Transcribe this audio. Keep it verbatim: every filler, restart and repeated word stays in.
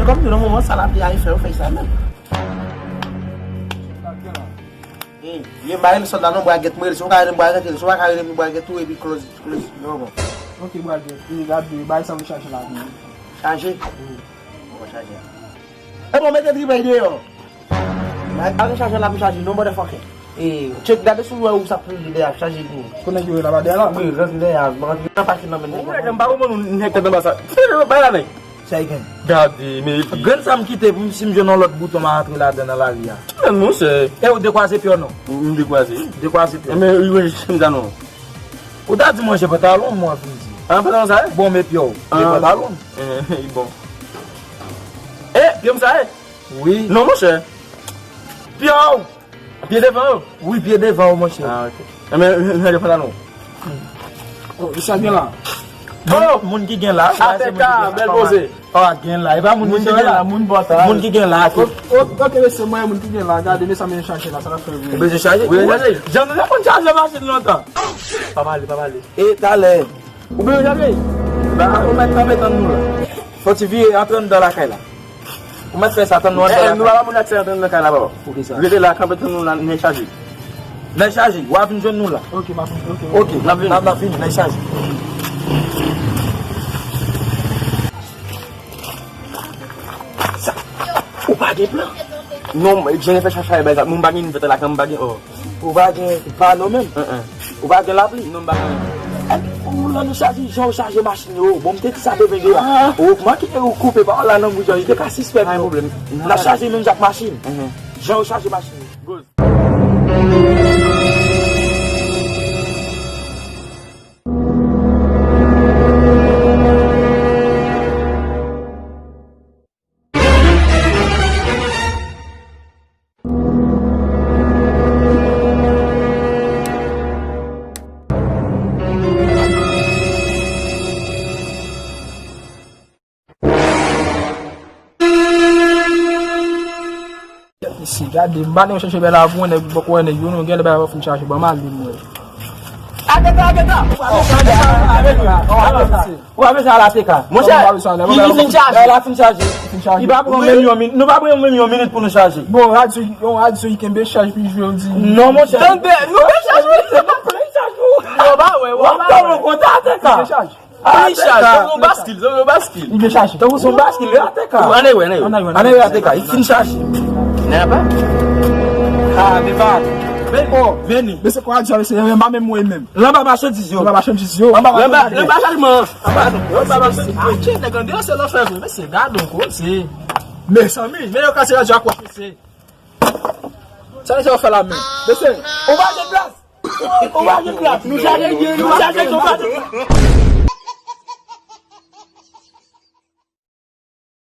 Kòm yo nan moman sa lapli a fè yo fè sa menm. Ye, m pa rele sòlda non, bwagèt, m rele, si w ka rele m bwagèt, rele, si w pa ka rele m bwagèt tou, epi close, close, non, bon. Ok, bwagèt, e gade, bay sa m chaje la, non. Chaje? Wi. Bon, chaje. E bon, mete tripèy deyò. Bay, bay chaje la pou chaje, non, motherfucker. E, check, gade si w wè ou sa pou de dèyè, chaje pou. Konnen ki w la ba dèyè la? Wi, rantre dèyè, rantre nan pati nan men. Ou wè, m pa konprann ou, nèg tèt anba sa. Bay la, nèg. Sa e gen. Gade, men epi. Grenn sa m kite pou m, si m jwenn yon lòt bouton, m a antre ladan nan lari a. Men monchè. E ou dekwaze pye w non? M dekwaze. Dekwaze pye. Men wi, wi, m ta non. Ou ta di manje pantalon, mwen fin di. An pantalon sa ye? Bon, men pye w. Ah. Men pantalon. Eh, bon. Eh, pye m sa ye? Wi. Non, monchè. Pye w! Pye devan yo? Wi, pye devan yo, monchè. Ah, ok. Enben, nèg yo fè la non. Oh, sa gen la? Bon, moun ki gen la, atè ka, bèl poze. Oh, gen la. E pa moun ki gen la, moun bòt la. Moun ki gen la, ok. Ok, mesye, mwen, moun ki gen la, gade, men sa men chaje la, sa la fè vre. Ou bezwen chaje? Wi, chaje. Jan nou te konn chaje machin lontan. Pa pale, pa pale. E talè. Ou bezwen chaje? Ba, ou mèt kanpe tann nou la. Fò ti vire antre anndan lakay la. Ou mèt fè sa, tann nou anndan lakay. Eh, nou pa ba moun aksè antre anndan kay la, papa. Poukisa? Rete la, kanpe tann nou la, nèg chaje. Nèg chaje, w a vin jwenn nou la. Ok, m ap vin, ok. Ok, n ap vin. N ap, n ap vin, nèg chaje. Sa, ou pa gen plan? Non, jan fè chache bay sa, moun pa gen invètè lakay, moun pa gen, oh. Ou pa gen pano menm? Ou pa gen lapli? Non, m pa gen. Ou la nou chaje, jan ou chaje machin yo. Bon, m te di sa te vende a. Ou manke ou koupe pawòl la nan bouch, li te ka sispèk. Pa gen pwoblèm. N ap chaje menm jan ak machin. Jan ou chaje machin yo. Mesye, gade, m pa nan chèche bèl avyon, nèg, poko wè nèg yo, non, genlè bèl avyon fin chaje, ban m ale, mwen. Ateka, ateka! Ou pa bezwen sa la, ateka. Monchè, li fin chaje. Li fin chaje. Li pa pran menm yon minit. Nou pa pran menm yon minit pou nou chaje. Bon, radyo, yon radyo ki kenbe chaj pi jwe, ou di. Non, monchè. Tande, nou gen chaj, wi, se nou plen chaj, wi. Yo, ba, wè, wè, ba, wè. Kòman konta ateka? Li gen chaj. Li chaj, tankou yon baskil, tankou yon baskil. Li gen chaj. Tankou se yon baskil, li ateka. Ann wè, ann wè. Ann wè ateka, li fin chaje. Nè pa? Ah, men pa. Men, oh, vini. Men se kwa di sa, mesye, men pa menm mwen menm. Lanba machandiz yo. Lanba machandiz yo. Lanba, lanba chajman. Lanba, lanba machandiz yo. Atè, nèg andeyò se lanfè vre, mesye, gade yon koze. Mezanmi, men yo kase radyo a kwa, mesye. Sa mesye yo fè la menm. Mesye, ou pa gen plas. Ou pa gen plas. Nou chaje, nou chaje, nou chaje.